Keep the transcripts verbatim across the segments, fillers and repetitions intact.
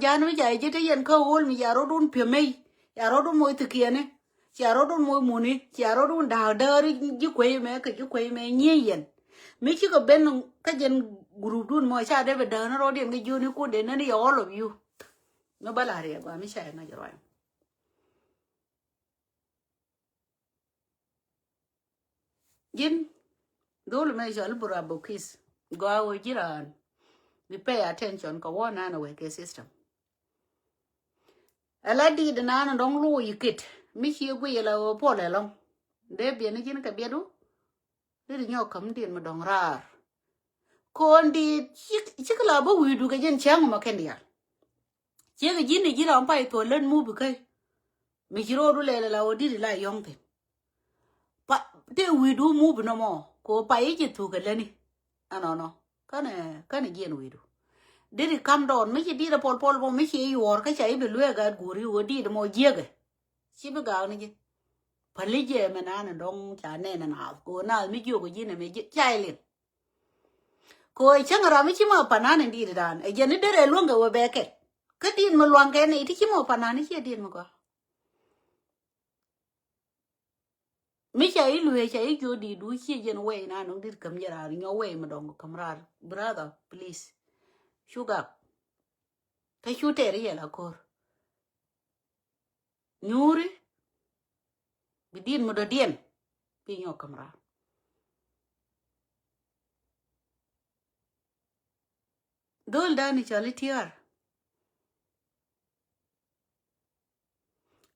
Jan mi ca ji̱ te yɛn kä ɣöl mi ca rɔ̱dun pi̱em mey, ca rɔ̱dun moc thikiɛni, ca rɔ̱dun moc muni, ca rɔ̱dun da̱a̱k dääri ji̱ kuec mɛ kɛ ji̱ kuec mɛ nyiee yɛn. Mi cikɛ ben kä jɛn group dun mɔ ca dee bɛ dääk ni rɔ̱diɛn kɛ jiöni kun dee neni yɛ all of you. Mi bä la riɛk gɔaa mi ca yɛ ŋa̱c ruac. Ji̱n dhul mɛ cɔl i̱ Burabokis gɔaa wee ji̱ raan bi pay attention kɛ wä nan wee kɛ system. Ɛ la di̱i̱t nan dɔ̱ŋ lo̱o̱ yi kit mi ci guiy ɛ la ɣöö puɔl ɛlɔ̱ŋ. Dee biɛn ni ji̱n kɛ biɛt wä. Ri ri nyɔk käm diɛn mi dɔ̱ŋ raar. Ko̱n di̱i̱t cik, cik la bä wi̱i̱du kɛ ji̱n cäŋ mɔ kɛn diaal. Ciek ji̱n i̱ ji̱n ram pay thuɔ̱l lät mup i̱ kä. Mi ci ro̱o̱du lɛl ala wä di̱t ila yɔ̱ŋ thi̱n. Pa te wi̱i̱du mup inɔ mɔ ko pay i̱ ci thuk kɛ lätni. Ɛnɔnɔ känɛ känɛ jiɛn wi̱i̱du. Di̱t i̱ kam dɔɔn mi ci di̱t ɛ pɔl pɔl mɔ mi ci i̱ yuɔɔr kä ca i̱ bi lueek gat guuri wä di̱t mɔ jiäkɛ. Ci bi gaak ni ji̱. Päli jɛ mɛ naan in dɔ̱ŋ ca nɛn in naath ko naath mi jiök ji̱n ɛmɛ ca ilin. Ko cäŋ ram mi ci mɔ panan in di̱t dan ɛ jɛn ni derɛ luäŋ kɛ wee bɛ kɛl. Kä di̱t mi luaŋ kɛ ni ti ci mɔ panan ni ciɛ di̱t mi gɔaa. Mi ca i̱ luee ca i̱ jiö di̱t du ciɛ jɛn wee na nuŋ di̱t käm jɛ raar nyɔ wee mi dɔŋ käm raar. Brother, please. Cu gak. Kä cu tɛɛr yɛ la ko̱r. Nyuuri bi di̱t mi dɔ̱diɛn bi nyɔk käm raar. Dhol dan i̱ cɔl i̱ tiaar.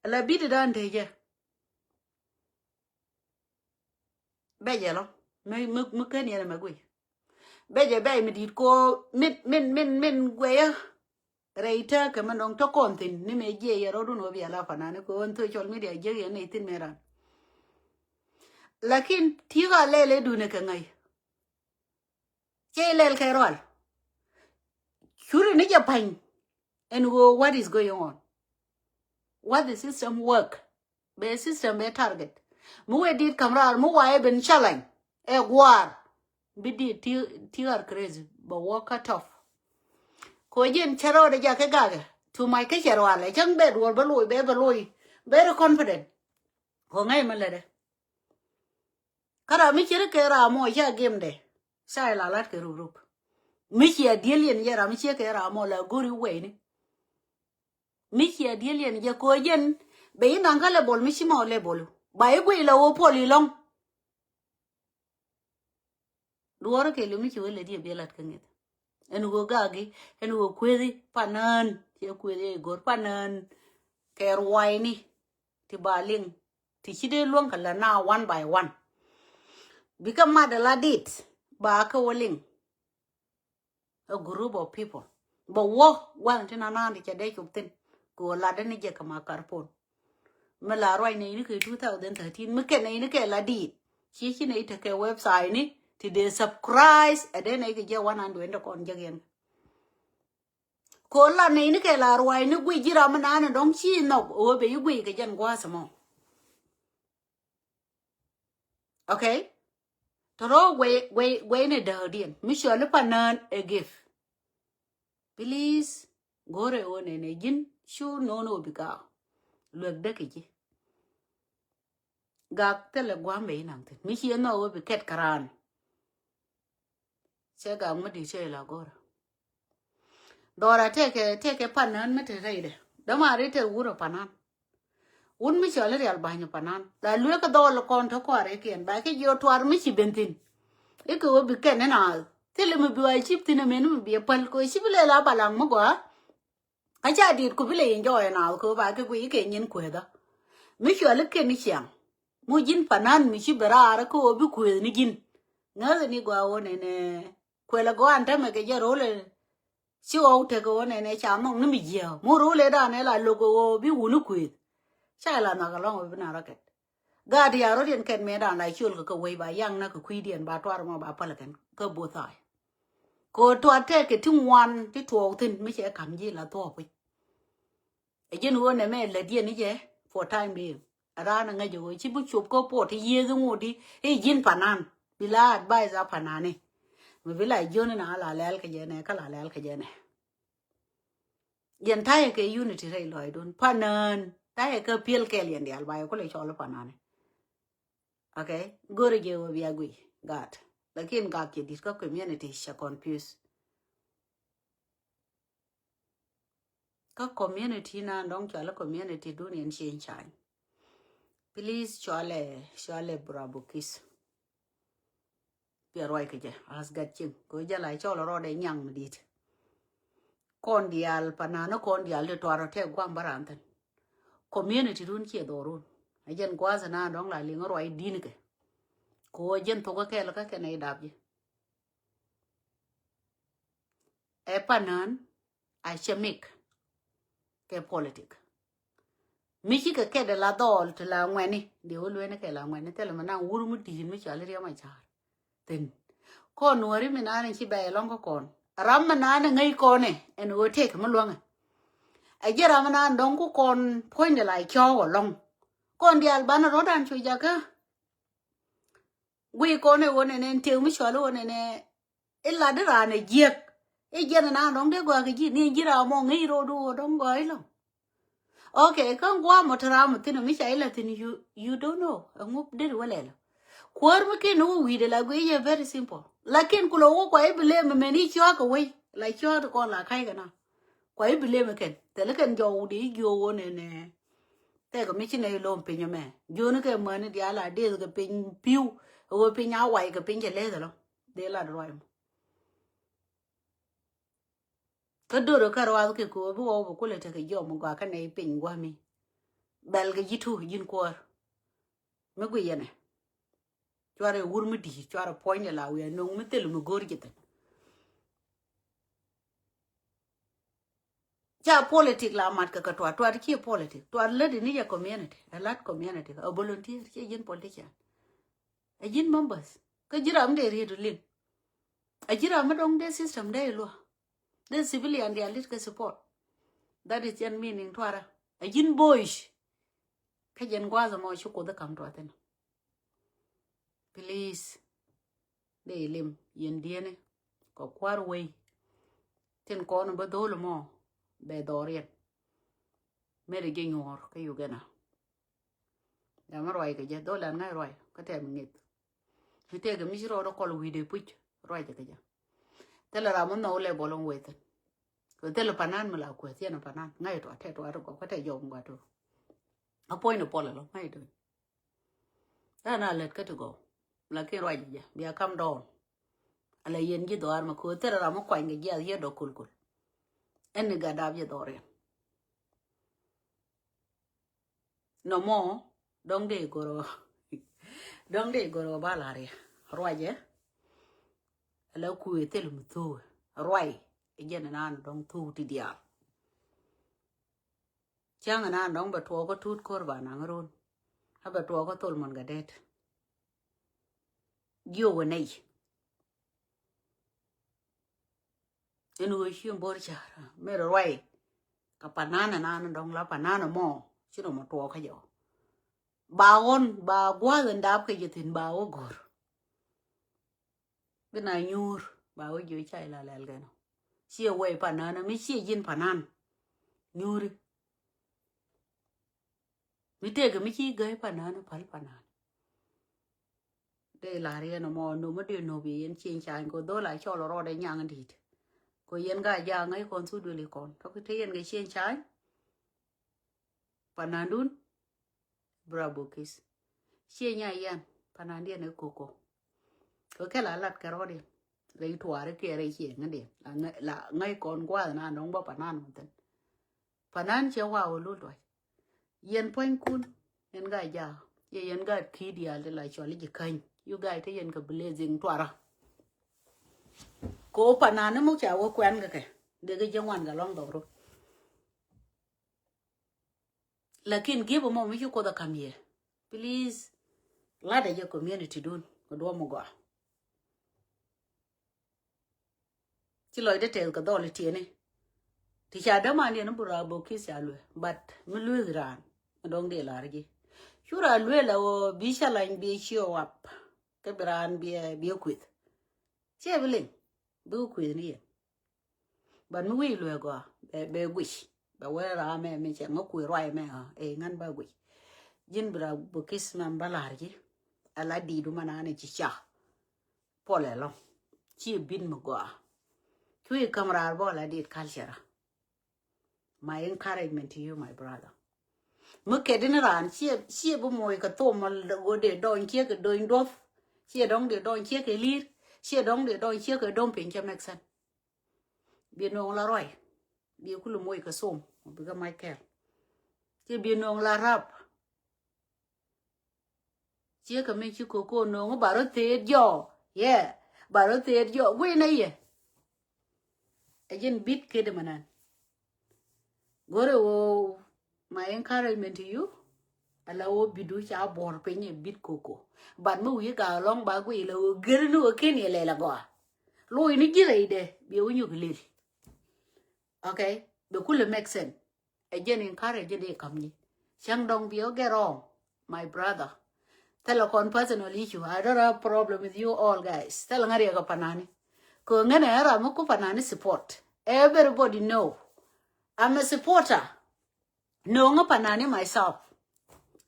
Ala bidi dan te jɛ. Bɛ jɛ lɔ mi mi mi kän yɛn mɛ guiy. Bɛ jɛ bɛ mi dit ko min min min min guɛyä. Rɛy tääk kɛ mɛ nɔŋ tɔ kɔn thin ni mɛ jiɛ yɛ rɔdun wä bia la fanani ko ɣän social media jiɛ yɛn ni thin mɛ ran. Lakin ti̱i̱ ka lɛl ɛ dun ɛ kɛ ŋäy. Cɛ ilɛl kɛ rual. Curi ni jɛ pa̱ny. Ɛn ɣöö what is going on? What the system work? Bɛ system bɛ target. Mi wee dit kam raar mi waɛ ben challenge. Ɛ guaar. Bi dit ti ti ar crazy bɛ wä cut off. Ko jiɛn cɛ rɔɔdɛ jakɛ gakɛ. Tu mac kä cɛ rual ɛ cäŋ bɛ duɔr bä loc bɛ bä loc. Very confident. Ko ŋäc mi lätdɛ. Kä ram mi ci ri kɛ ram mɔ ca gemdɛ. Ca ila lat kɛ rup rup. Mi cia diel yɛn jɛ ram mi ciɛ kɛ ram mɔ la go̱ri wɛyni. Mi cia diel yɛn jɛ ko̱ jɛn bɛ yi naŋ kä level mi ci mɔ level. Ba yi guiy la wä puɔl ilɔŋ. Duɔ̱ɔ̱r kɛ li mi ci wä lɛ diɛ biɛ lat kä ŋeth. Ɛn ɣöö gaki ɛn ɣöö kuethi panään. Ciɛ kuethi ɛ go̱r panään. Kɛ ruayni ti ba liŋ. Ti ci dee luäŋ kɛ lät na one by one. Bikɛ mat ala dit ba kɛ wä liŋ. A group of people bɛ wä gua̱n ti na naan ti cɛ dee cop thin. Kɛ wä lat dee ni jɛ kɛ ma karpon. Mi la ruac nɛy ni kɛ two thousand thirteen mi kɛ nɛy ni kɛ la dit. Ci ci nɛy tekɛ website ni ti dee subscribe ɛ dee nɛy kɛ jɛ one hundred ni kɔn jɛ yɛn. Ko la nɛy ni kɛ la ruac ni guic ji̱ ram mi naan ni dɔ̱ŋ ci nhɔk ɣöö bɛ yi guic kɛ jɛn gua̱a̱th mɔ. Okay. Tɔrɔ guey guey guey ni dääk diɛn mi cɔl i̱ panään ɛ gift. Please. Go̱rɛ ɣöö nɛnɛ ji̱n cu no̱o̱n ɣöö bi gaak. Luek däk kɛ ji̱. Gak thilɛ gua̱a̱m bɛ inaŋ thi̱n mi ci ɛ nhɔk ɣöö bi kɛt kɛ raan. Cɛ gak mi di̱t cɛ ila go̱rɛ. Dhɔra tɛkɛ tɛkɛ panan mi te rɛydɛ. Däma ri tɛk wurɛ panan. Wun mi cɔl i̱ rial ba̱ny panan la luekä dhɔl kɔn te kɔarɛ kiɛn ba kɛ jiɔ tuar mi ci ben thi̱n. Ikɛ wä bi kɛn inaath thilɛ mi bi wa cip thi̱n amen mi bi ɛ päl kɛ wä cip ilɛ la balaŋ mi gɔaa. Kä ca di̱i̱t ku bi lɛ enjoy naath kɛ wä ba kɛ guiy ikɛ nyin kueethä. Mi cuali kɛn i̱ ciaŋ mu ji̱n panan mi ci bi raar kä wä bi kueeth ni ji̱n. Ŋäth ni gɔaa wä nɛnɛ kuɛlɛ gɔaa an tämɛ kɛ jɛ ro̱lɛ. Ci ɣɔw tekɛ wä nɛnɛ ca nhɔk ni mi jiääk mu ro̱lɛ danɛ la lo̱k kɛ wä bi wuni kueeth. Ca la nhɔk alɔŋ wä bi na rɔ kɛt. Gaat ya rot yɛn kɛn mëë dan la ciöl kɛ kɛ wei ba yaŋ na kɛ kui̱diɛn ba tuar mɔ ba päl kɛn kä both side. Kɛ tuar tɛk kɛ ti ŋuan ti tuɔɔk thi̱n mi cɛ ka̱m ji̱ la thuɔɔk kui̱. Ɛ ji̱n ɣöö nɛmɛ lät yɛn i̱ jɛ for time being. Raan aŋäc ɛ ɣöö ci bi cop kä puɔt ti yiëëth iŋut i̱ i̱ ji̱n panan bi la advice a panani. Mi bi la jiön ina la lɛl kɛ jɛ nɛ kä la lɛl kɛ jɛ nɛ. Yɛn ta̱yɛ kɛ unity rɛy lɔaacdun. Panän ta̱yɛ kɛ piɛl kɛl yɛn diaal ba yɛ kulɛ cɔl panän. Okay. Go̱rɛ jɛ wä bia guiy gaat. Lakin gak cɛ dit kä community cɛ confuse. Kä community na dɔ̱ŋ cɔal community dun yɛn cieŋ ca̱ny. Please cɔalɛ, cɔalɛ Bravo Kiss. Piɛ ruac kɛ jɛ as gat cieŋ kɛ jɛ la cɔl rɔɔdɛ nyaŋ mi dit. Kɔn diaal panani kɔn diaal ti tuarɔ tɛ guam bä ran thin. Community dun ciɛ dhɔrun. A jɛn gua̱a̱th na dɔ̱ŋ la liŋ ruac din kɛ. Kɛ wä jɛn thok kɛl kä kɛn a idap jɛ. Ɛ panän a cɛ mik kɛ politik. Mi ci kɛ kɛt la dhɔl ti la ŋuɛni. Diɛ wä lueni kɛ la ŋuɛni thilɛ mi naŋ wur mi di̱i̱t mi cɔal riɛm a ca̱a̱r. Thin kɔn nuɔri mi nani ci bɛy lɔŋ kä kɔn. Ram mi nani ŋäc kɔni ɛn ɣöö tëk mi luäŋɛ. Ɛ ji̱ ram mi nani dɔ̱ŋ ku kɔn puɔ̱nydɛ la cɔɔk ɔ lɔŋ. Kɔn diaal banɛ rɔ̱dan cu jakä. Guiy kɔn iwä nɛnɛ in tiek mi cual iwä nɛnɛ. Ilat di raan ɛ jiɛk. Ijiɛn inan dɔ̱ŋ dee gɔaa kɛ ji̱ ni ji̱ ram mɔ ŋi̱i̱c ro̱o̱du wä dɔ̱ŋ gɔaa ilɔ̱ŋ. Okay, kä guam mɔ te ram mɔ thin mi ca ilɛ thin you, you don't know. Ɛŋu deri wä lɛlɛ. Kuäär mi kin wä wi̱i̱dɛ la guiy yɛ very simple. Lakin kulɛ wä kua ibilem mɛn i̱ cua̱k kɛ wei la cua̱k ti kɔn la ka̱c kɛ na. Kua ibilem kɛn thil kɛn jɔw di i̱ jiö wä nɛnɛ. Tɛk mi ci nɛ ilom piny mɛ jiöni kɛ mäni diaal a deth kɛ piny pi̱w. Wä piny a wac kɛ piny cɛ leth ɛlɔ dee lat ruac mɔ. Kä dörö kä ruath kɛ köö bi wä wä bi kulɛ tekɛ jiɔm gua kä nɛ piny guami. Bɛl kɛ ji̱ tu ji̱n kuäär. Mi gui yɛnɛ. Cuarɛ wur mi di̱i̱t cuarɛ puɔ̱nydɛ la wiɛ no̱ŋ mi thil mi go̱r ji̱ thin. Ca politik la mat kɛ kɛ tuat tuat ci politik tuat lät ini jɛ community ɛ lat community ɛ volunteer ci ji̱n politician. Ɛ ji̱n members kä ji̱ ram dee riet liŋ. Ɛ ji̱ ram mi dɔŋ dee system dee luɔ. Dee civilian dee a lit kɛ support. That is jɛn meaning tuara. Ɛ ji̱n boyish. Kä jɛn gua̱a̱th ɛmɔ ci kuoth ɛ ka̱m tuath ɛnɔ. Please. Dee ilim yɛn dieni kɛ kua̱r wei. Tin kɔn bä dho̱l mɔ bɛ dhɔriɛn. Meri ji̱ nyuɔ̱ɔ̱r kä Uganda. Dama ruac kɛ jɛ dho̱l an ŋa̱c ruac kä tɛm ŋeth. Mi tëëkɛ mi ci rɔɔdä kɔl wi̱i̱dɛ puc ruac kɛ jɛ. Thilɛ ram mi nhɔk lɛ bɔl ŋ wethin. Kɛ thilɛ panan mi la kueth yɛn panan ŋa̱c tua̱t tɛ tua̱t gɔk kä tɛ jɔk ŋuat tu. A puɔ̱ny ni pɔl ɛlɔ ŋa̱c tu. Ɛn a lät kä ti gɔw. Lakin ruac jɛ bia kam dɔɔn. Ala yɛn ji̱ dhɔaar ma köö thil ram mi kuany kɛ jiath yɛ dɔk kulkul. Ɛn ni gat dap jɛ dhɔriɛn. Nɔmɔ dɔŋ dee goro. Dɔŋ dee goro ba la̱r yɛ ruacɛ. Ala kuëë thil mi thuuk ruac. Jɛn nan dɔŋ thuuk ti diaal. Cäŋ inan dɔ̱ŋ bɛ tuɔɔk kä tuut ko̱r ba naŋ run. A bɛ tuɔɔk kä thol mɔn kɛ det. Jiök wä nɛy. Ɛn ɣöö ci bo̱r ca̱r mer ruay. Kɛ panan inan dɔ̱ŋ la panan mɔ ci nɔmɔ tuɔɔk kä jɛ ɔ. Ba ɣɔn ba gua̱a̱th in dap kɛ jɛ thi̱n ba wä go̱r. Bi na nyuur ba wä jiö ca ila lɛl kɛn ɔ. Ciɛ wɛy panan mi ciɛ ji̱n panan. Nyuuri. Mi tëëkɛ mi ci gäi panan päl panan. Dee lar yɛn ɛmɔ no̱m mi dee no̱p yɛ yɛn cieŋ cany kɛ dhol a cɔl rɔɔdɛ nyaŋ di̱i̱t. Kɛ yɛn ka ja̱a̱ŋ ŋäc kɔn thuk duëli kɔn tɔk te yɛn kɛ cieŋ cany. Panandun. Bravo kiss. Ciɛ nya yan panandiɛn ɛ koko. Kɛ kɛ la lat kɛ rɔɔdiɛn rɛy tuaari kiɛ rɛy ciɛ ŋädiɛn la ŋäc kɔn gua̱a̱th na nɔŋ bä panan mɔ thin. Panan ciɛ wa wä lul tuac. Yɛn pua̱nykun yɛn ga jaak yɛ yɛn ga ki̱i̱t diaal ti la cɔl i̱ ji̱ käny. You guys te yɛn kɛ blessing tuara. Ko panan ni muk ca wä kuɛn kɛ kɛ dee kɛ jiɛ ŋuan kɛ lɔŋ dhɔru. Lakin gi̱i̱p ɛmɔ mi ci Kuoth ɛ ka̱m yɛ. Please. Latdɛ jɛ community dun kɛ duɔ̱m mi gɔaa. Ci lɔcdɛ tɛth kɛ dhɔl itiɛni. Ti ca dämandiɛn ni Bravo Kiss ca luee but mi lueeth raan mi dɔ̱ŋ dee lar ji̱. Cu raan luee la ɣöö bi ca lany bi ci ɣɔw ap. Kä bi raan biɛ biɛ kueth. Ciɛ bi liŋ bikɛ kueth ni yɛn. But mi wi̱i̱ luee gɔaa Ɛ bɛ guic. Bɛ wee ram mɛ mi cɛ ŋä kui̱ ruac mɛ ɛ ŋän bɛ guic. Ji̱n bi ra bukis mɛ bä la̱r ji̱. Ala di̱i̱du mɛ naan ci ca. Puɔl ɛlɔ̱ŋ. Ci bin mi gɔaa. Cui̱ käm raar bä ala diit culture. My encouragement to you, my brother. Mi kɛt in raan ciɛ ciɛ bi moc kɛ thom ma go dee dɔny ciɛ kɛ dony duɔth. Ciɛ dɔŋ dee dɔny ciɛ kɛ li̱i̱r. Ciɛ dɔŋ dee dɔny ciɛ kɛ dom piny cɛ make sense. Bi nuɔŋ la ruac. Bi kul moc kɛ thom bi kɛ mac kɛl. Ciɛ bi nuɔŋ la rap. Ciɛ kɛ mi ci koko no̱o̱ŋ ba rɔ theet jɔ. Yeah. Ba rɔ theet jɔ guiy nɛ yɛ. Ɛ ji̱n bit ked mɛ nan. Go̱rɛ ɣöö my encouragement to you. Ala ɣöö bidu ca buɔ̱r piny ɛ bit koko. But mi wi̱i̱ ka lɔŋ ba guiy la ɣöö geri ni ɣöö ken yɛ lɛl agɔa. Lo̱c ni ji̱ rɛydɛ bi ɣöö nyuki lel. Okay. Bɛ kulɛ make sense. Ɛ jɛn encourage jɛn dee kam nyi. Cäŋ dɔŋ bi ɔ get wrong, my brother. Thilɛ kɔn personal issue. I don't have problem with you all guys. Thilɛ ŋä riɛk ɛ panani. Kɛ ɣöö ŋän ɛ ram mi ku panani support. Everybody know. I'm a supporter. No̱o̱ŋä panani myself.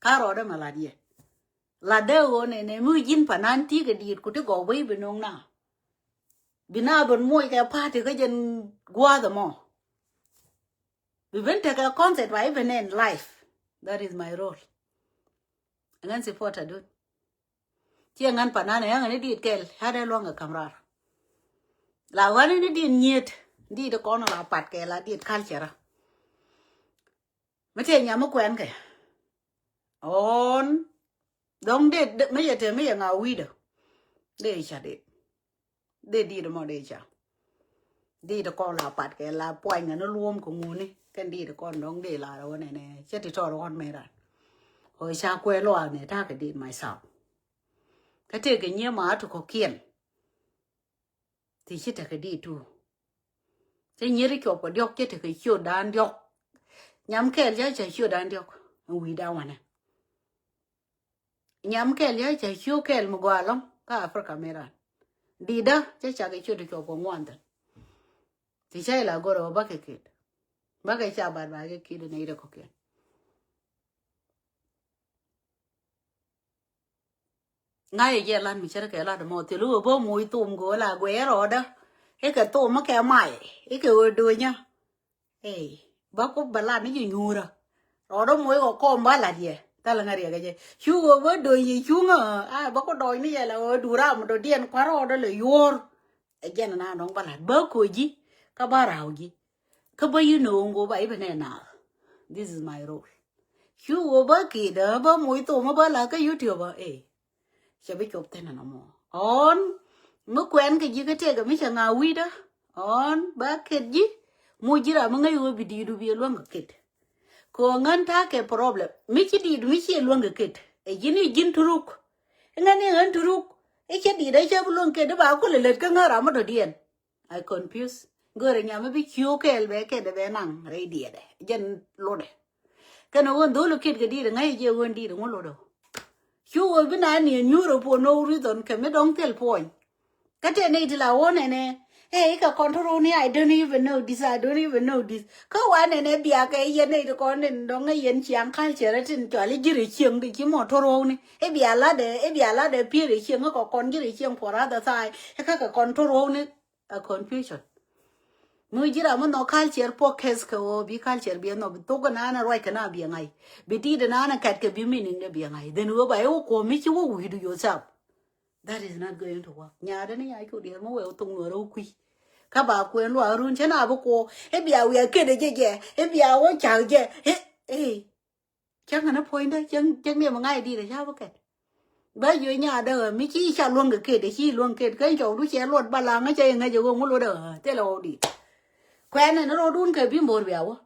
Ka rɔɔdɛ mɛ lat yɛ. Lat dee ɣöö nɛ nɛ mi ji̱n panan ti kɛ diet ku ti gɔw bä i̱ bi no̱o̱ŋ na. Bi na ben moc kɛ party kä jɛn gua̱a̱th ɛmɔ. Bi ben tekɛ concert ba i̱ ben ɛn life. That is my role. Ɛŋɛn supporter dun. Ciɛ ŋän panan ɛ ɣän ni dit kɛl hadɛ luaŋ ɛ kam rar. La ɣän ni dit nyiet dit kɔn la pat kɛ la dit culture. Mi tëë nyam mi kuɛn kɛ ɣɔn. Dɔ̱ŋ dee mi yɛ te mi yɛ ŋa wi̱i̱dä. Dee ca dit. Dee dit mɔ dee ca. Dit kɔn la pat kɛ la puany ŋä ni luɔm kɛ ŋuni kɛn dit kɔn dɔ̱ŋ dee la rɛ wä nɛnɛ cɛ ti tɔr ɣɔn mɛ ran. Ɣöö ca kuɛ luaak nɛ ta̱a̱ kɛ dit myself. Kä tëë kɛ nyiee ma a ti kɔ̱kiɛn. Ti ci tekɛ di tu. Cä nyieri cuɔp kɛ diɔk cä tekɛ ciötdan diɔk. Nyam kɛɛl cä cä ciötdan diɔk. Ɛn wi̱i̱dan wanɛ. Nyam kɛɛl cä cä ciö kɛɛl mi gɔaa lɔŋ kä Africa mi ran. Didä cä cakɛ ciöt cuɔp kɛ ŋuan thin. Ti cä ila gɔrɛ wä bäkɛ kit. Bäkɛ ca bat bakɛ kit nɛ itɛ kɔkiɛn. Ŋa̱c ɛ jɛ lat mi cärkɛ lat mɔ thil wä bä moc thom go̱o̱la guɛ rɔɔdä. Ikɛ thom ikɛ may ikɛ ɣöö do̱nyä. Ey bä kup bä lat ni ji̱ nyuurä. Rɔɔdä moc kɔ kɔm bä lat yɛ thilɛ ŋa̱t yɛ kɛ jɛ cu ɣöö bä do̱ny yɛ cuŋä. A bä ku dɔɔny ni yɛ la ɣöö duram dɔ̱diɛn kua̱r rɔɔdä lɛ yuɔ̱ɔ̱r. Ɛ jɛn na nɔŋ bä lat bä ko̱ ji̱ kä bä ra̱w ji̱. Kä bä yino̱o̱ŋ go̱o̱ ba i̱ bɛ nɛ naath. This is my role. Cu ɣöö bä ki̱i̱dä bä moc thom bä la kä YouTube ɛ. Cɛ bi cop thin ɛn ɛmɔ ɣɔn mi kuɛn kɛ ji̱ kä tëëkɛ mi cɛ ŋa wi̱i̱dä. Ɣɔn ba ket ji̱ moc ji̱ ram mi ŋäc ɣöö bi di̱i̱du bi ɛ luäŋ kɛ ket. Kɛ ɣöö ŋän ta̱a̱ kɛ problem mi ci di̱i̱du mi ci ɛ luäŋ kɛ ket. Ɛ ji̱n i̱ ji̱n turuk i̱ ŋän i̱ ɣän turuk i̱ cɛ di̱i̱dä cɛ bi luäŋ ket i̱ ba kulɛ lät kä ŋän ram mi dɔ̱diɛn. I confuse. Görɛ nyam mi bi ciu kɛɛl bɛ kɛt bɛ naŋ rɛy diɛtdɛ jɛn lotdɛ. Kɛn ɣöö dhol kit kɛ dit ŋäc jɛ ɣöö dit ŋu lotdɛ. Cu ɣöö bi na ni nyuur ɛ puɔ no reason kɛ mi dɔŋ thil puɔny. Kä tɛ nɛy ti la wä nɛnɛ. Ɛ ikɛ kɔn tɔrɔw ni I don't even know this, I don't even know this. Kä wa nɛnɛ biakɛ yɛn nɛy ti kɔn ni dɔŋ ɛ yɛn ciaŋ culture tin cɔal i̱ ji̱ rɛ cieŋ di ci mɔ tɔrɔw ni. I̱ bia latdɛ i̱ bia latdɛ pier rɛ cieŋ ikɛ kɔn ji̱ rɛ cieŋ puɔr other side. Ikä kɛ kɔn tɔrɔw ni. A confusion. Mi ji̱ ram mi nhɔk culture puɔk kɛth kɛ ɣöö bi culture biɛ nhɔk bi thok kɛ naan a ruac kɛ na biɛ ŋa̱c. Bi ti̱i̱t naan a kɛt kɛ bi meaning dɛ biɛ ŋa̱c. Then ɣöö ba i̱ wä kuɔ̱m mi ci wä wi̱i̱du yourself. That is not going to work. Nyaadä ni nyac cu diɛɛr mi wee wä thok nuɔ̱ɔ̱rä wä kui̱. Kä ba kuɛn luaak run cä na bi kuɔ i̱ bia wiaa ket ɛ jɛ jɛ i̱ bia wä cak jɛ i̱ i̱. Cäŋ kɛn ɛ puɔ̱nydä cäŋ cäŋ diɛ mi ŋa̱c di̱i̱t ɛ ca bä kɛt. Bä jiö nyaadä ɣä mi ci ca luäŋ kɛ ket ɛ ci luäŋ ket kä cɔwdu cɛ luɔt balaŋ ɛ cɛ iŋäc ɛ ɣöö ŋu luɔt ɛ ɣä thilɛ ɣɔw di̱i̱t. Kuɛn ɛn ro̱o̱dun kɛ bi bo̱r bia wä.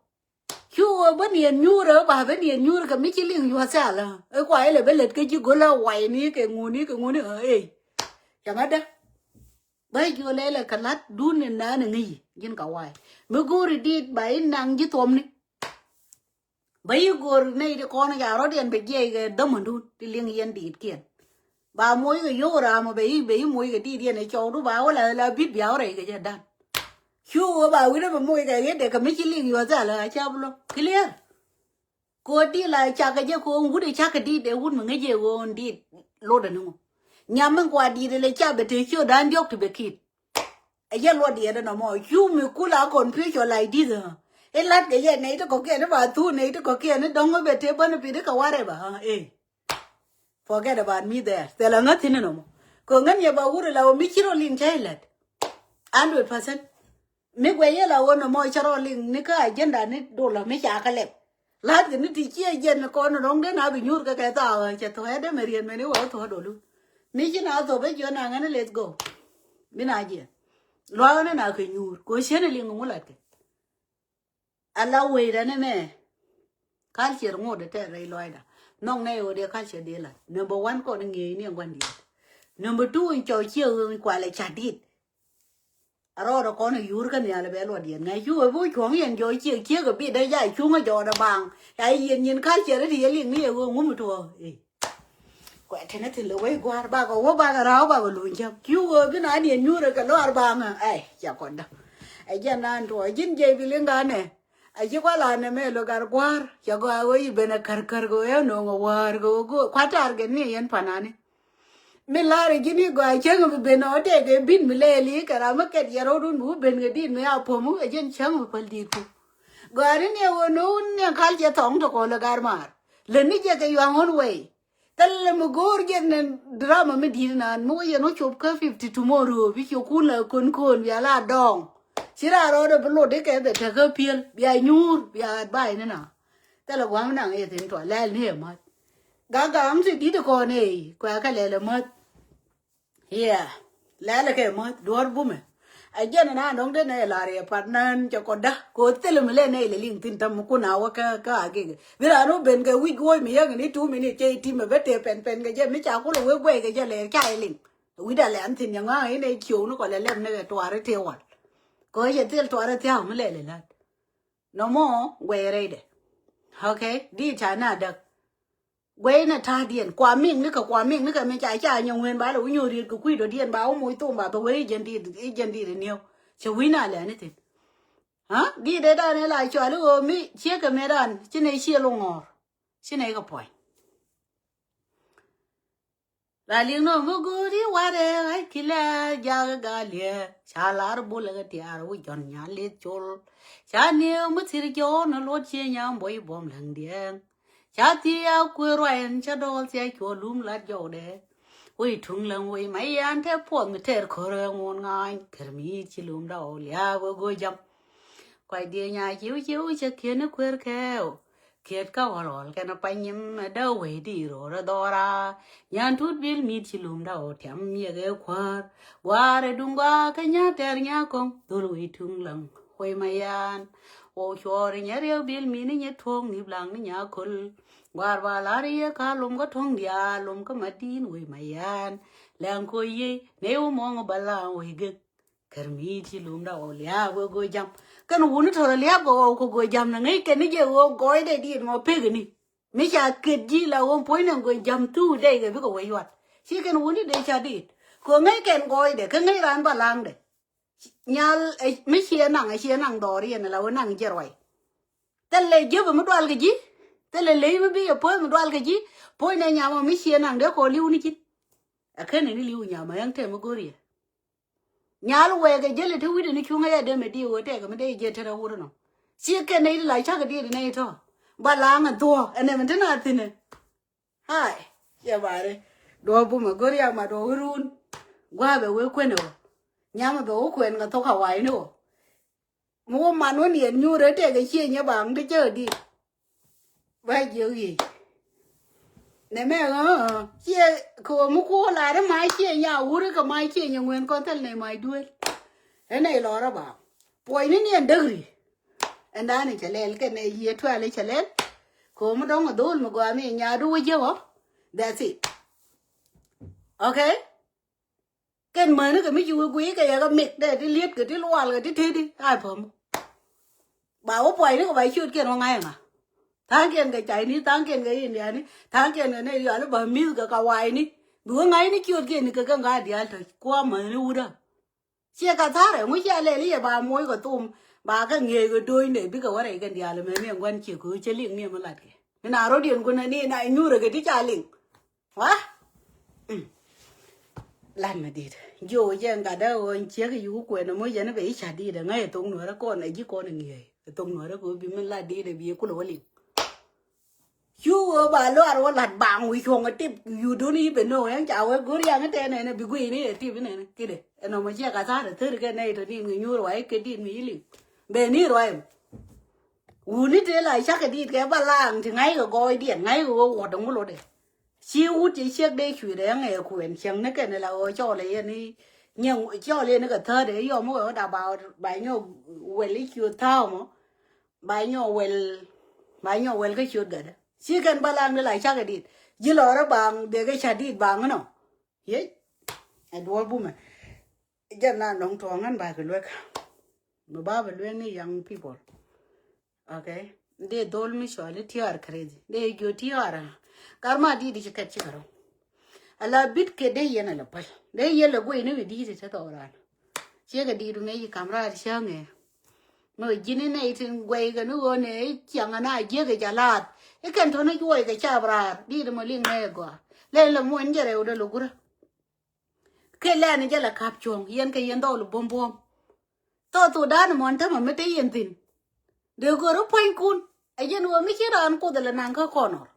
Cu ɣöö bä niɛn nyuur ɛ ba bä niɛn nyuur kɛ mi ci liŋ yuɔ̱th thil ɛ kua ilɛ bä lät kä ji̱ go̱l ɛ way ni kɛ ŋuni kɛ ŋuni ɛ ey. Cɛ ŋädä. Bä jiö lɛlɛ kɛ la̱t dun in naan in ŋi̱i̱c ji̱n kɛ way mi go̱o̱ri di̱i̱t ba in naŋ ji̱ thuɔ̱mni. Bä yi go̱o̱r nɛy ti kɔn ca rɔ̱diɛn bɛ jiɛc kɛ dämändun ti liŋ yɛn di̱i̱tkiɛn. Ba moc kɛ yio̱k ram bɛ yi bɛ yi moc kɛ di̱i̱t yɛn ɛ cɔwdu ba wä la la bit bia wä rɛy kɛ jɛ dan. Cu ɣöö ba wi̱n ɛ bɛ moc kɛ ɣet dee kɛ mi ci liŋ yuɔth thil a ca bi luɔ̱k clear. Kɛ ɣöö di̱t la cakɛ jɛ kɛ ɣöö wut ɛ cakɛ di̱t ɛ wut mi ŋäc jɛ ɣöö di̱t lotdɛ ni ŋu. Nyam min kua di̱t ɛ lɛ ca bɛ te ciötdan diɔ̱k ti bɛ ki̱t. Ɛ jɛ luɔt diɛt ɛnɔ mɔ cu mi kula confusion like this. Ɛ la̱t kɛ yɛ nɛy ti kɔ̱kiɛn i̱ ba thuk nɛy ti kɔ̱kiɛn i̱ dɔ̱ŋ i̱ bɛ te bäni pi̱t i̱ kɛ warɛ ba ɛ. Forget about me there. Thilɛ ŋäth thi̱n ɛnɔ mɔ kɛ ɣöö ŋäth yɛ ba wut ɛ la ɣöö mi ci rɔ liŋ cä ilät. Hundred percent. Mi guɛc yɛ la ɣöö nɔmɔ cä rɔ liŋ ni kä agenda ni dolä mi ca kä lɛp. La̱t kɛ ni ti ciɛ jɛn kɔn rɔ̱ŋ den a bi nyuur kɛ kɛ thaak ɣä cɛ thuɔ̱k ɛ dee mɛ riɛn mɛn i̱ wä thuɔ̱k dolun. Mi ci na thop ɛ jiɔn na ŋäni let's go. Mi na jiɛn luaak ni na kɛ nyuur kɛ ɣöö cieni liŋ ŋu la̱t kɛ. Ala wecdä ni mɛ. Culture ŋot dee tɛɛr rɛy lɔcda. Nhɔk nɛy ɣöö dee culture dee la̱t. Number one kɔn ŋi̱eec ni ɛn gua̱n diɛt. Number two in cɔw ciek ɣöö in kualɛ ca dit. A rɔɔdɛ kɔn a yuur kä nhial bɛ luɔt yɛn ŋa̱c cu ɛ bi wä cuɔ̱ŋ yɛn jɔɔc ciek ciek ɛ bi dee jay cuŋä jɔɔdɛ baaŋ. Ca yɛn nyin culture ti yɛ liŋ ni ɛ ɣöö ŋum tuɔɔk. Kuɛ tini thin lɛ wec gua̱a̱r bakɛ wä bakɛ ra̱a̱ bakɛ luny cäŋ. Cu ɣöö bi na niɛn nyuurɛ kɛ luaar baŋä. Ɛ ca kɔn däk. Ɛ jɛn naan tuɔɔk ji̱n jɛ bi liŋ ganɛ. A ci kuala nɛ mɛ lo gar gua̱a̱r ca gɔaa ɣöö yi ben a kär kär kɛ ɣöö ɛ no̱o̱ŋ a wäär kɛ ɣöö kua̱taar kɛ ni yɛn panani. Mi la̱r ji̱n i̱ gɔaa cäŋ bi ben ɔ tëëk ɛ bin mi lɛɛli kɛ ram mi kɛt yɛ rɔ̱dun bi wä ben kɛ dit mi a puɔ̱mu ɛ jɛn cäŋ bi päl di̱i̱t ku. Gɔaa ni ni ɛ ɣöö no̱o̱ŋ ni ɛ kal cɛ thɔŋ tɔ kɔn lɛ gar maar lɛ ni jɛ kɛ yuaŋ ɣän wɛy. Thilɛ mi go̱o̱r jɛ ni drama mi di̱i̱t nan mi wä yɛn wä cop kä fifty tomorrow bi ciökun la kön kön bia la dɔɔŋ. Ci raa rɔɔdɛ bi lot ikɛ bɛ tekä piël bia nyuur bia advice ni na. Thilɛ gua̱a̱m naŋ i̱ thin tuɔ lɛl ni ɛ ma̱th. Gak gak am ti di̱t kɔn ëë kuɛ kɛ lɛl ɛ ma̱th. Yeah. Lɛl kɛ ma̱th duɔ̱r bumɛ. A jɛn na dɔ̱ŋ den nɛ lar yɛ pat nan cɛ kɔda ko thil mi lɛ nɛ ilɛ liŋ thin tam kun a wä kä kä a gik. Bi ran wä ben kɛ wi̱c woc mi yäŋ ni tu mi ni cɛ iti mɛ bä te pɛn pɛn kɛ jɛ mi ca kulɛ wek guɛy kɛ jɛ lɛ ca iliŋ. Wi̱c da lɛ an thin yɛ ŋa̱ in ɛ ciöw ni kɔ lɛ lɛm ni kɛ tuar ite wal. Kɔ cɛ thil tuar ithiaw mi lɛ lɛ lat. Nɔmɔ guɛy rɛydɛ. Okay, di ca na däk. Guɛy nɛ ta̱a̱diɛn kua miŋ nikɛ kua miŋ nikɛ mi ca ca nyɛ ŋueen ba lɛ wi̱ny ɣöö riet kɛ kui̱ dɔ̱diɛn ba wä moc thom ba bɛ wee i̱ jɛn diit i̱ jɛn diit iniɛw. Cɛ wi̱n a lɛ ni thin. Ha diit dee dan ɛ la cual i̱ ɣöö mi ciek kɛ mɛ dan ci nɛ ciel wä ŋɔ̱ɔ̱r. Ci nɛ kɛ puɔ̱ny. La liŋ nɔ mi go̱o̱ri warɛ ɣa̱c kilɛ jak galiɛ ca lar bulɛ kɛ tiaar wi̱c jɔ̱n nya lith col. Ca nieu mi thir jɔ̱ɔ̱n luɔt cie nyam buɔy buɔm läŋ diɛɛŋ. Ca thia kuëë ruac ɛn ca dɔɔl thia cuɔ lum lat jɔwdɛ. Wec tuŋ läŋ wec ma yan te puɔth mi tɛɛr kör ɛ ŋuɔ̱n ŋa̱a̱ny kär mi ci lum dɔw liaak wek go̱o̱c jam. Kuac diɛ nya ciu ciu cɛ kiɛn ni kuër kɛɛw. Kiɛt kä ɣɔl ɣɔl kɛn a pany nyim ɛ däk wec di ro̱r ɛ dhɔra. Nyan tut bil mit ci lum dɔw tiam yɛ kɛ kuäär. Guaar ɛ duŋ gɔaa kä nya tɛɛr nya kɔŋ dhol wec tuŋ läŋ. Wec ma yan. Wä cuɔɔr inyɛ riɛk bil mi ni nyɛ tuɔ̱ɔ̱k ni blaŋ ni nyaköl. Gua̱a̱r ba la̱r i̱ yee ka lom kä tuɔ̱ŋ diaal lom kä mat di̱i̱n wec ma yan. Lɛŋ koc yiey nɛy wä muɔ̱ŋ bä la̱a̱ŋ wec gek. Kär mi ti lom da ɔ lia̱a̱ wek go̱o̱c jam. Kɛn wuni tɔ̱rɔ lia̱a̱ gɔɔw kɛ go̱o̱c jam ni ŋäc kɛn ni jɛ ɣöö gɔɔydɛ diit mɔ pek ni. Mi ca ket ji̱ la ɣöö puɔ̱ny ni go̱o̱c jam thuu dɛy kɛ bikɛ wec yuat. Ci kɛn wuni dee ca diit kɛ ŋäc kɛn gɔɔydɛ kä ŋäc raan ba la̱a̱ŋdɛ. Nyal mi ciɛ naŋ ɛ ciɛ naŋ dhɔriɛn la wä naŋ jɛ ruac. Thilɛ jiäpä mi dual kɛ ji̱. Thilɛ ley mi bi yɛ puɔ̱th mi dual kɛ ji̱. Puɔ̱ny nɛ nyamä mi ciɛ naŋ dee kɔ li̱w ni ji̱n. Ɛ kɛn ni li̱w nyamä ɛn tɛm mi go̱riɛ. Nyal wɛɛkɛ jäl ɛ te wi̱dɛ ni cuŋä yɛ dee mɛ diɛ wee tɛkɛ mi dee jiɛ te rɛ wut inɔ. Ci kɛn nɛ i̱ la cakɛ diɛ di nɛ itɔ. Ba laŋ ɛ thuɔ̱ɔ̱ ɛnɛ mi te na thi̱nɛ. Hai, cɛ bari. Duɔ̱ɔ̱p bumɛ go̱r yak ma duɔ̱ɔ̱p wi̱run. Gua̱a̱ bɛ wee kuɛn ɛ wä. Nyam bɛ wä kuɛn kɛ thok a wa̱i̱ni wä. Mi wä man wä niɛn nyuur ɛ tɛk ɛ ciɛ nyɛ baŋ ti cä ɛ di̱t. Ba jiök yic. Nɛ mɛ ɣä ciɛ kɛ wä mi kuɔ lar ɛ ma ciɛ nya wur ɛ kɛ ma ciɛ nyɛ ŋuɛn kɔn thil nɛ ma duel. Ɛ nɛ ilɔr ɛ baŋ. Puɔ̱nyni ni ɛn däk ri. Ɛn da̱a̱n i̱ cɛ lɛl kɛn ɛ yiëë tuɛl i̱ cɛ lɛl. Ko̱o̱m dɔ̱ŋ ɛ dho̱o̱l mi gɔaa mi nyaadu wä jiäk ɔ. That's it. Okay. Kɛn mäni kɛ mi ci wä guiy kɛ yɛ kɛ mik dɛ ti liet kɛ ti lual kɛ ti teti a päm. Ba wä puɔ̱nyni kɛ ba ciötkiɛn wä ŋa̱c ɛŋa. Tha̱a̱ŋkiɛn kɛ Chinese, tha̱a̱ŋkiɛn kɛ Indiani, tha̱a̱ŋkiɛn kɛ nɛy rial i̱ ba mi̱th kɛ ka wa̱a̱cni. Bi wä ŋa̱cni ciötkiɛn kɛ kɛ ŋa̱c diaal tɔ̱c kua̱ mäni wutdä. Ciɛ ka tharɛ ŋu cia lɛl iɛ ba moc kɛ thum. Ba kɛ ŋiɛc kɛ do̱ny dee bikɛ wä rɛy kɛn diaal mɛ miɛn gua̱n ciɛ köö cɛ liŋ miɛn mi lat kɛ. Mi na rot yɛn kun ni na nyurɛ kɛ ti ca liŋ. Wa? Mm. Lat mi dit. Jiö jɛ ŋa dee ɣöö ciek i̱ yuk kuɛn ɛmɔ yɛn bɛ i̱ ca dit ɛŋa yɛ thok nuɔrɛ kɔn ɛ ji̱ kɔn ɛ ŋiɛc. Ɛ thok nuɔrɛ kɛ ɣöö bi min lat dit ɛ bi kulɛ wä liŋ. Cu ɣöö ba luaar wä lat baŋ wi̱i̱ cuɔ̱ŋ ɛ tip yudun i̱ ben no̱o̱ŋ ɛn ca wee go̱r yaŋ ɛ tɛn ɛn ɛ bi gui̱i̱ni ɛ tip inɛn kidɛ. Ɛn ɔmɔ ciɛ ka tha̱a̱r ɛ thäri kɛ nɛy tɔ din ŋi̱ nyuur wa i̱ kɛ dit mi i̱ liŋ. Bɛ ni ruac ɛm. Wuni tëë la cakɛ dit kɛ ba laŋ ti ŋa̱ckɛ gɔɔydiɛn ŋa̱ckɛ ɣöö wuɔ̱t ɛŋu lotdɛ. Ci wut ci ciek dee cui̱dɛ ɛŋɛ kuɛn cieŋ ni kɛn la ɣöö cɔɔl ɛ yɛn i̱ nyɛ cɔɔl yɛn i̱ kɛ thäär dee yɔm i̱ ɣöö da ba ba nyɔ wɛl i̱ ciö tha̱a̱ mɔ. Ba nyɔ wɛl ba nyɔ wɛl kä ciöt gatdä. Ci kɛn ba laŋ di la cakɛ dit ji̱ lɔrä baŋ dee kɛ ca dit baŋ inɔ. Yec. Ɛ duɔ̱ɔ̱r bumɛ. Jɛn na nɔŋ tuɔɔŋ ɛn ba kɛ luek. Mi ba bɛ luek ni young people. Okay. Dee dhol mi cɔal i̱ T R crazy. Dee jiö T R. Kar ma dit i̱ ci kɛt cikɛ rɔ. Ala bit kɛ dee yɛn ala päl. Dee yɛn la guey ni wi̱i̱ dit i̱ te thɔɔk raan. Ciekɛ dit mi ci kam raar cäŋɛ. Mi wä ji̱n inɛ i̱ tin guey kɛ ni ɣöö nɛ i̱ ciaŋ ana jiäk i̱ ca laat. I̱ kɛn tɔ̱nä juɔc kɛ cap raar dit i̱ mɔ liŋ nɛ i̱ gɔaa. Lɛn la muɔ̱ny jɛ rɛw dee lɔ gurä. Kɛ lɛn jɛ la kap cuɔ̱ŋ yɛn kɛ yɛn dhɔl buɔ̱m buɔ̱m. Thok thok dan mɔn tämɛ mi te yɛn thi̱n. Dee go̱r i̱ puɔ̱nykun ɛ yɛn ɣöö mi ci raan kuoth lɛ naŋ kä kɔnɔr.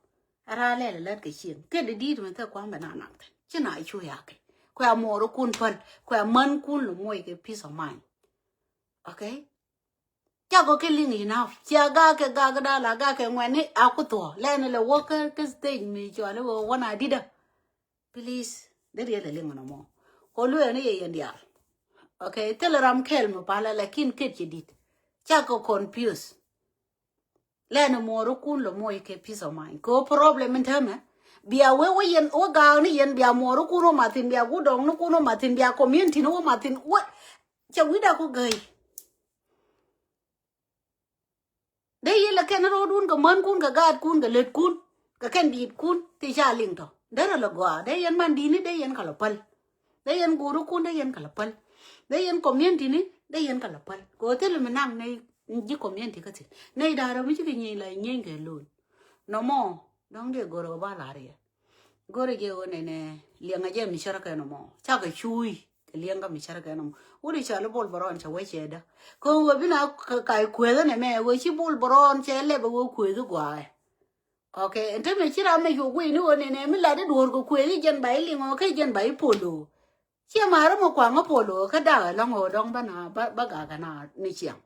Ɛ raan lɛl lät kɛ cieŋ kɛ dee di̱i̱t mi thek kua̱m bɛ na naŋ thi̱n ci na cu yakɛ. Kuɛ a muɔɔrikun päl kuɛ a mänkun lɛ muɔc kɛ peace of mind. Okay. Cakɔ kɛ liŋ enough. Cia gak kɛ gak dal a gak kɛ ŋuɛ̈ni a ku thuɔ̱ lɛn ilɛ wä kä kä stage mi cɔal iwä wän a di̱dä. Please dee riɛl ɛ liŋ nɔmɔ. Kɔ luee ni yɛ yɛn diaal. Okay, thil ram kɛl mi pal ɛ lakin ket ci dit. Cakɔ confuse. Lɛn imuɔɔrikun lɛ moc kɛ peace of mind kɛ ɣöö problem in täämɛ. Bia wee wä yɛn wä gaak ni yɛn bia muɔɔrikun wä mathin bia gudɔŋnikun wä mathin bia community ni wä mathin wä. Cɛ wi̱cda ku gäi. Dee yɛn lɛ kɛn ro̱o̱dun kɛ mänkun kɛ gaatkun kɛ letkun kɛ kɛn diitkun ti ca liŋ tɔ derɛ lɛ gɔaa dee yɛn man di̱i̱tni dee yɛn kɛ lɛ päl. Dee yɛn guurikun dee yɛn kɛ lɛ päl. Dee yɛn community ni dee yɛn kɛ lɛ päl kɛ ɣöö thil mi naŋ nɛy ji̱ community kä thi̱n nɛy da̱rä mi cikɛ nyieny la nyieny kɛ lo̱o̱n. Nɔmɔ dɔ̱ŋ dee go̱rä ba la̱r yɛ. Go̱rɛ jɛ ɣöö nɛnɛ liɛŋɛ jɛ mi cärkɛ nɔmɔ cakɛ cuuy kɛ liɛŋ kä mi cärkɛ nɔmɔ. Wut i̱ cɔal i̱ Bol Bärɔn cɛ wee cɛ dä. Kä ɣöö bi na ka̱ kueethä nɛmɛ ɣöö ci Bol Bärɔn cɛ lɛp ɛ ɣöö kueethä gua̱a̱ ɛ. Okay, ɛn te mi ci ram mɛ cu guiy ni ɣöö nɛnɛ mi lat i̱ duɔ̱ɔ̱r kɛ kueethä jɛn ba i̱ liŋ ɣöö kä jɛn ba i̱ polo. Ciɛ ma̱a̱r ɛmɔ kua̱ŋä polo kä da̱a̱k ɛlɔ̱ŋ ɣöö dɔ̱ŋ bä na bä gakä na ni ciaŋ.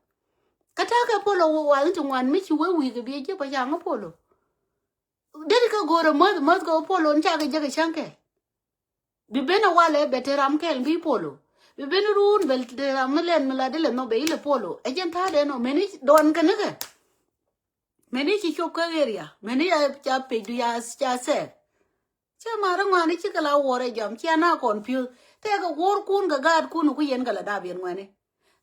Kä ta̱a̱ kɛ polo wath ti ŋuan mi ci wee wi̱i̱ kɛ biɛ ji̱ pa ca̱ŋä polo. Deri kä go̱o̱rä mäth mäth kɛ polo ni cakɛ jek ɛ cäŋ kɛ. Bi ben ɛ walɛ bɛ te ram kɛl bi polo. Bi ben run bɛ te ram mi lɛn mi la di lɛ nhɔk bɛ ilɛ polo ɛ jɛn ta̱a̱ dɛ nɔ meni dɔn kɛ nikɛ. Meni ci cop kä area meni ca pec du ca sɛɛp. Cɛ ma̱a̱r ŋuani cikɛ la wuɔrɛ jam cia na confuse tɛkɛ wuɔrkun kɛ gaatkun ku yɛn kɛ la dap yɛn ŋuani.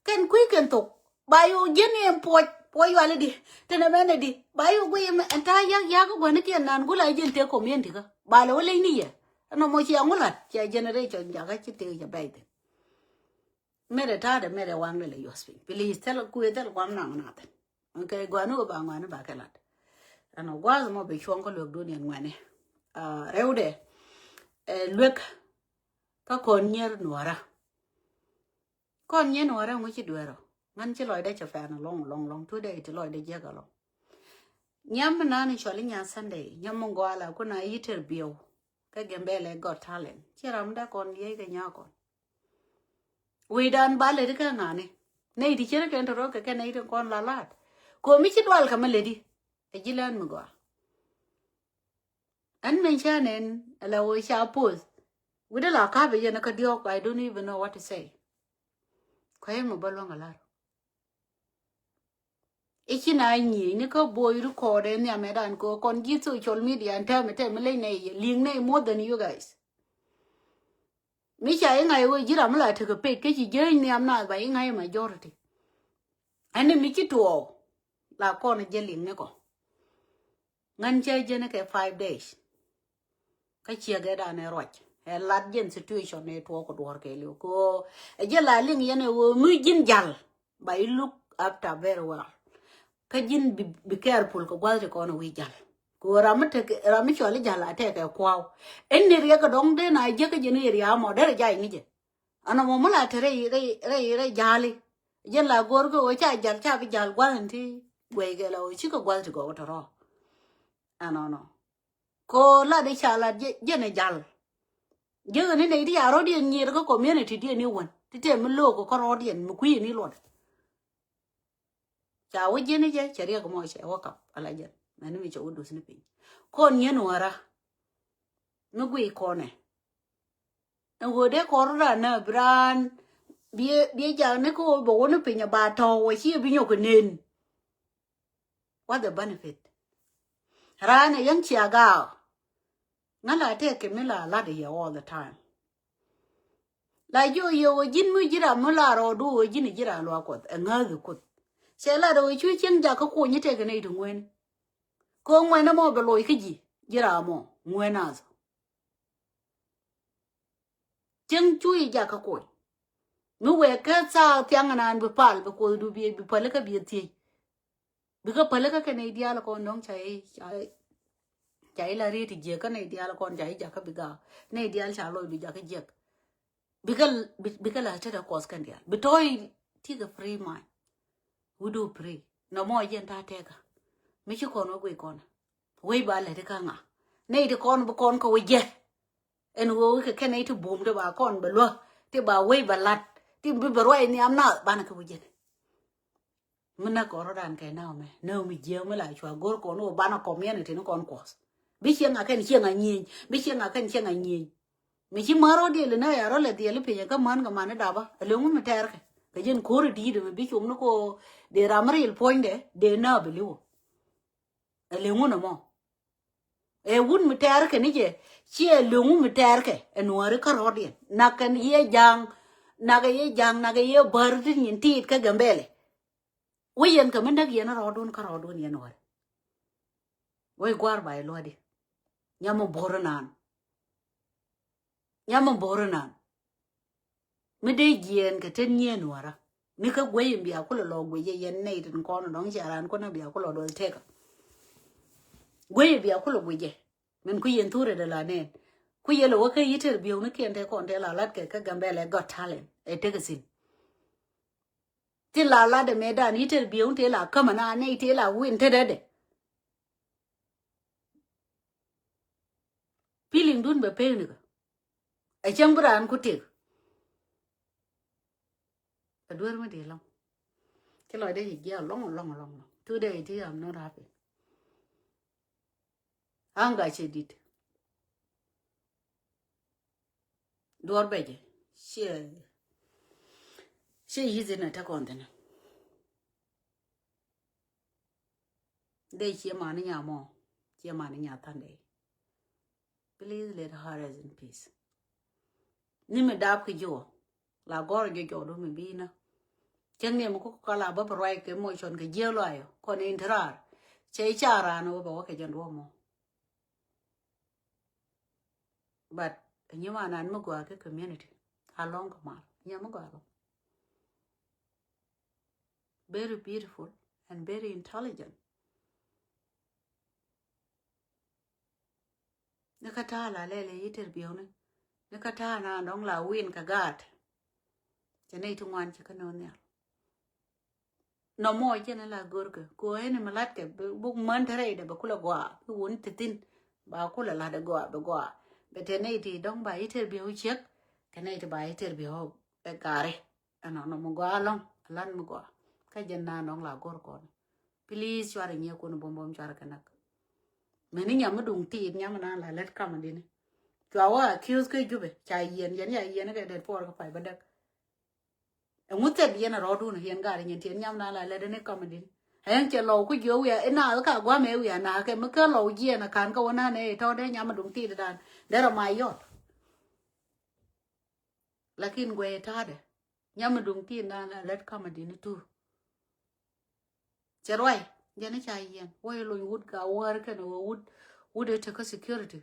Kɛn kui̱ kɛn thok ba yo̱o̱ ji̱n yɛn puɔc puɔc yuali di. Tɛnɛ mɛnɛ di ba yo̱o̱ guiy ɛn ta̱a̱ yak yak guani kiɛn nan gula ji̱n tëë community kä ba lɛ wä leny ni yɛ. Ɛn ɔmɔ cia ŋulat cia generation jakä ci tëë cɛ bɛy thin. Mɛrɛ ta̱a̱dɛ mɛrɛ waŋdɛ lɛ yuɔth piny please thil kuëë thil kuam naŋ nathɛn. Okay, guani wä ba ŋuani ba kɛ lat. Ɛn ɔ gua̱a̱th mɔ bɛ cuɔ̱ŋ kä luek duniɛn ŋuani. Rɛwdɛ ɛ luek kä kɔn nyier nuɔra. Kɔn nyier nuɔra ŋu ci duɛɛrɔ ŋän ci lɔcdɛ cɛ fɛn alɔŋ alɔŋ alɔŋ tuɔdɛ iti lɔcdɛ jiɛk alɔŋ. Nyam mi nani cɔl inya Sunday nyam mi gɔala kuna yiter biɛw. Kä Gambɛlɛ Got Talent ci ram dee kɔn liey kɛ nya kɔn. Wecdan ba leti kɛ ŋani nɛy ti cierɛ kɛn tɔrɔ kɛ kɛ nɛy ti kɔn la laat. Komi ci dual kɛ mi leti. Ɛ ji̱ lɛn mi gɔaa. Ɛn min ca nɛn ala wee ca poth. Wi̱dɛ la ka̱pɛ yɛn kä diɔ̱k I don't even know what to say. Kɔyɛ mi bä luäŋ alar. I̱ ci na nyiëëc ni kä boy record ɛ nhiam ɛ dan kɛ kɔn ji̱ social media ɛn tɛmɛ tɛmɛ leny nɛy yɛ li̱ŋ nɛy more than you guys. Mi ca i̱ ŋa̱c wee ji̱ ram mi la tekɛ page kä ci jiäny nhiam naath ba i̱ ŋa̱c majority. Ɛn ni mi ci tuɔɔk la kɔn jiɛ liŋ ni kɔ. Ŋän cä jiɛn kɛ five days. Kä ciɛ gɛ dan ɛ ruac Ɛ lat jɛn situation ɛ tuɔɔk kɛ duɔ̱ɔ̱r kɛɛliw kɛ ɣöö ɛ jɛ la liŋ yɛn ɛ ɣöö mi ji̱n jal ba i̱ look after very well. Kä ji̱n bi, bi careful kɛ gua̱th ti kɔn ɛ wi̱i̱ jal. Kɛ ɣöö ram mi tek, ram mi cɔal i̱ jal a tɛkɛ kua̱w. Ɛn ni riɛk kɛ dɔ̱ŋ dee na jiäk kä jɛn i̱ ria̱a̱ mɔ derɛ jay ŋi̱cɛ. Ɛn ɔmɔ mi la te rɛy, rɛy, rɛy, rɛy jali. Jɛn la go̱o̱r kä ɣöö ca jal, ca bi jal gua̱th in ti guɛy kɛ la ɣöö cikɛ gua̱th ti gɔw tɔrɔ. Ɛnɔnɔ. Ko lat i̱ ca lat jɛ, jɛn ɛ jal. Jiäk ni nɛy ti ca rɔ̱diɛn nyier kä community diɛn i̱ wän. Ti tɛm mi lo̱o̱k kä rɔ̱diɛn mi kui̱ ni luɔt. Ca wä jiɛn i̱ jɛ cɛ riɛk mɔ cɛ wä kap ala jɛn. Mɛn mi cɛ wä dus ni piny. Kɔn nyiɛn wä ra. Mi guiy kɔnɛ. Ɛn ɣöö dee kɔr raan nä bi raan biɛ, biɛ jak ni kä ɣöö bɛ wä ni piny a ba tɔ̱ wä ci bi nyɔk kɛ nen. What the benefit? Raan ɛ yäŋ cia gaak. Ŋä la tɛk kɛ mi la lat yɛ all the time. La jiɔ yɛ wä ji̱n mi ji̱ ram mi la rɔɔdu wä ji̱n ji̱ ram luaak kuɔth ɛ ŋääth kuth. Cɛ lat wä cu cieŋ jak kä kuɔny tɛk kɛ nɛy ti ŋuɛn. Kɛ ŋuɛn ɛmɔ bɛ loc kä ji̱ ji̱ ram mɔ ŋuɛn ath. Cieŋ cu i̱ jakä kuɔny. Mi wëë kä thaak thiaŋ naan bi pal bi kuothdu bi, bi pälikä bi thiec. Bikɛ pälikä kɛ nɛy diaal kɔn dɔ̱ŋ ca i̱, ca i̱, ca i̱ la riet i̱ jiäk kä nɛy diaal kɔn ca i̱ jakä bi gaak. Nɛy diaal ca lɔcdu jakä jiäk. Bikɛ, bi, bikɛ la tetdä kuɔth kɛn diaal. Bi tɔ̱ i̱ tikɛ free mind. Wi̱cdu free. Nɔmɔ jɛn ta̱a̱ tɛkä. Mi ci kɔn wä guic kɔn. Wec ba lät ikä ŋa. Nɛy ti kɔn bi kɔn kä wä jɛ. Ɛn ɣöö kɛ kɛn nɛy ti bum ti ba kɔn bɛ luäk ti ba wec bɛ lat ti bi bɛ ruac nhiam nath banɛ kɛ wä jɛ. Mi näk kɔn rɔ̱dan kɛ näk mɛ näk mi jiääk mi la cua go̱r kɔn wä banɛ community ni kɔn kuɔth. Bi cieŋ a kɛn cieŋ a nyieny bi cieŋ a kɛn cieŋ a nyieny. Mi ci mär rɔ diɛl inä ya rɔ lɛ diɛl ipinyɛ kä män kɛ man idapä ɛ leŋu mi tɛɛrkɛ kɛ jɛn ko̱ri di̱i̱t ɛmɛ bi com ni ko dee ram mi ril puɔ̱nydɛ dee nä bi liwä. Ɛ leŋu nɛ mɔ ɛ wut mi tɛɛrkɛ ni jɛ ci ɛ leŋu mi tɛɛrkɛ ɛ nuääri kä rɔɔdiɛn nak kɛn yee ja̱a̱ŋ nak ɛ yee ja̱a̱ŋ nak ɛ yee bär ti nyin tiit kä Gambɛlɛ. Wä yɛn kɛ mi näk yɛn rɔɔdun kä rɔɔdun yɛn wär. Wä i̱ gua̱a̱r ba i̱ luɔ̱di. Nyam mi bo̱r inan. Nyam mi bo̱r inan. Mi dee jiɛɛn kɛ ten nyieen wärä. Mi kä guey in bia kulɛ lɔ guecɛ yɛn nɛy tin kɔn dɔ̱ŋ cia raan kunä bia kulɛ duɔl tekä. Guey in bia kulɛ guecɛ. Min ku yɛn thurɛ dee la nɛn. Ku yɛ lɛ wä kä yi̱ ter biɛw ni kiɛn te kɔn te la lat kɛ kä Gambɛlɛ Got Talent ɛ tek i̱ thi̱n. Ti la lat dee mëëdan yi̱ ter biɛw ni te la kämɛ na nɛy te la win te dee dee. Feeling dun bɛ pek ni kä. Ɛ cäŋ bi raan ku tek. Ɛ duer mi di lɔŋ. Ci lɔcdɛ ci jiɛ lɔŋ lɔŋ lɔŋ lɔŋ. Today ti I'm not happy. Anger cɛ dit. Duɔr bɛ jɛ ciɛ ciɛ yithi nɛ te kɔn thi̱n. Dee ciɛ mani nya mɔ ciɛ mani nya than dee. Please let her rest in peace. Ni mi dap ki jiwɔ la gɔr jɛ jɔdu mi bi na. Cɛn ni mi ku ka la bä bi ruac kɛ motion kɛ jiɛ lɔayɔ kɔn in ti raar. Cɛ i̱ ca raan wä bɛ wä kɛ jɛn duɔ mɔ. But nyi ma nan mi gɔaa kɛ community a lɔŋ kɛ mal nyi mi gɔaa lɔŋ. Very beautiful and very intelligent. Ni kä ta̱a̱ la lɛl i̱ ter biɛwni ni kä ta̱a̱ na dɔ̱ŋ la win kɛ gaat. Cɛ nɛy ti ŋuan ci kä nööŋ nhial. Nɔmɔ cɛn la görkɛ ko ɛn mi latkɛ buk män te rɛydɛ bɛ kulɛ gɔaa bi wun ti thin ba kulɛ lat ɛ gɔaa bɛ gɔaa. Bɛ te nɛy ti dɔ̱ŋ ba i̱ ter biɛw ciek kɛ nɛy ti ba i̱ ter biɛw ɛ gari. Ɛnɔ nɔmɔ gɔaa lɔ̱ŋ ɛ lat mi gɔaa kä jɛn na dɔ̱ŋ la gör kɔn. Please cuarɛ nyiɛ kun buɔ̱m buɔ̱m cuarɛ kɛ näk. Mɛni nyam mi duŋ tiit nyam mi nan la lät kamä dini. Cua wä accuse kä Jubɛ ca yiɛn yɛn ya yiɛn kɛ det puɔr kä pay bä däk. Ɛŋu thɛt yɛn a rɔɔdun yɛn gat nyin tiɛn nyam nan la lät ni kamä dini. Ɛn cɛ lɔw ku jiɔ wiɛ ina ka guam ɛ wiɛ na kɛ mi kä lɔw jiɛn a kan kä wä nan ɛ tɔ̱ dee nyam mi duŋ tiit dan dee rɔ ma yɔt. Lakin guɛ ta̱a̱dɛ nyam mi duŋ tiit nan la lät kamä dini tur. Cɛ ruac jɛn i̱ ca yiɛn wä i̱ lony wut ka wäär kɛn wä wut wut i̱ tekä security.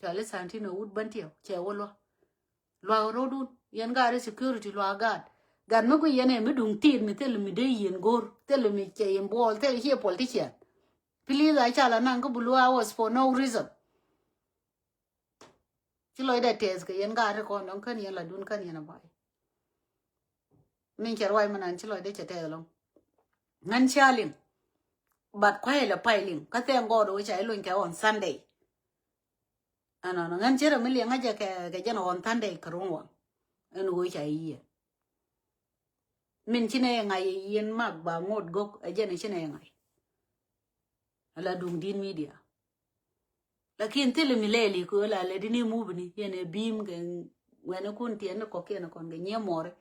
Cɔali Santino wut Bentiɛw cɛ wä luak. Luak rotdun yɛn gaat ri security luak gaat. Gat mi guic yɛn ɛ mi duŋ tit mi thil mi dee yɛn go̱r thil mi cɛ yɛn buɔɔl thil ciɛ politician. Please a ca la naŋ kä blue hours for no reason. Ci lɔcdɛ tɛth kɛ yɛn gaat ri kɔn dɔŋ kän yɛn la dun kän yɛn a bay. Min cɛ ruac mi nan ci lɔcdɛ cɛ tɛth lɔŋ. Ŋän cia liŋ. But kuay lɛ pay liŋ kä thɛn gɔɔd wä ca ilony kɛ on Sunday. Ɛnɔnɔ ŋän ci rɛ mi liɛŋä jɛ kɛ kɛ jɛn on Sunday kɛ ruŋ waŋ. Ɛn wä ca iyiɛ. Min ci nɛ yɛ ŋa̱c yɛ yieen mak ba ŋot gok ɛ jɛn ci nɛ yɛ ŋa̱c. Ala duŋ din media. Lakin thil mi lɛli kɛ la lɛ dini mubini yɛn ɛ bim kɛ wɛn kun tiɛn ni kɔkiɛn kɔn kɛ nyiɛ mɔri.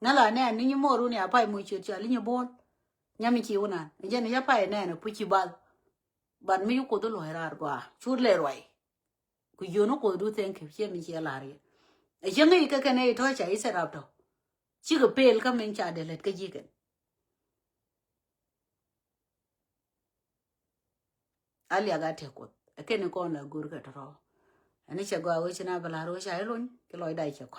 Ŋa la nɛ ni nyi mɔri wuni a pay mo ciöt cɔal inyi buɔl. Nyami ci wunan jɛn ya pay nɛn ɛ puci bal. But mi yi kuoth luɔi raar gɔaa cut lɛ ruay. Ku yio̱n ni kuoth du thank you ciɛ mi ciɛ lar yɛ. Ɛ cieŋ i̱ kɛ kɛn ɛ itɔ̱ ca i̱ set up tɔ. Cikɛ pel kä min ca dee lät kä ji̱ kɛn. A liak a tëk kuoth ɛ kɛn ikɔn la go̱r kɛ tɔrɔ. Ɛn icɛ gɔaa wecin a bɛ la ro̱c a ilony ki lɔcda icɛ kɔc.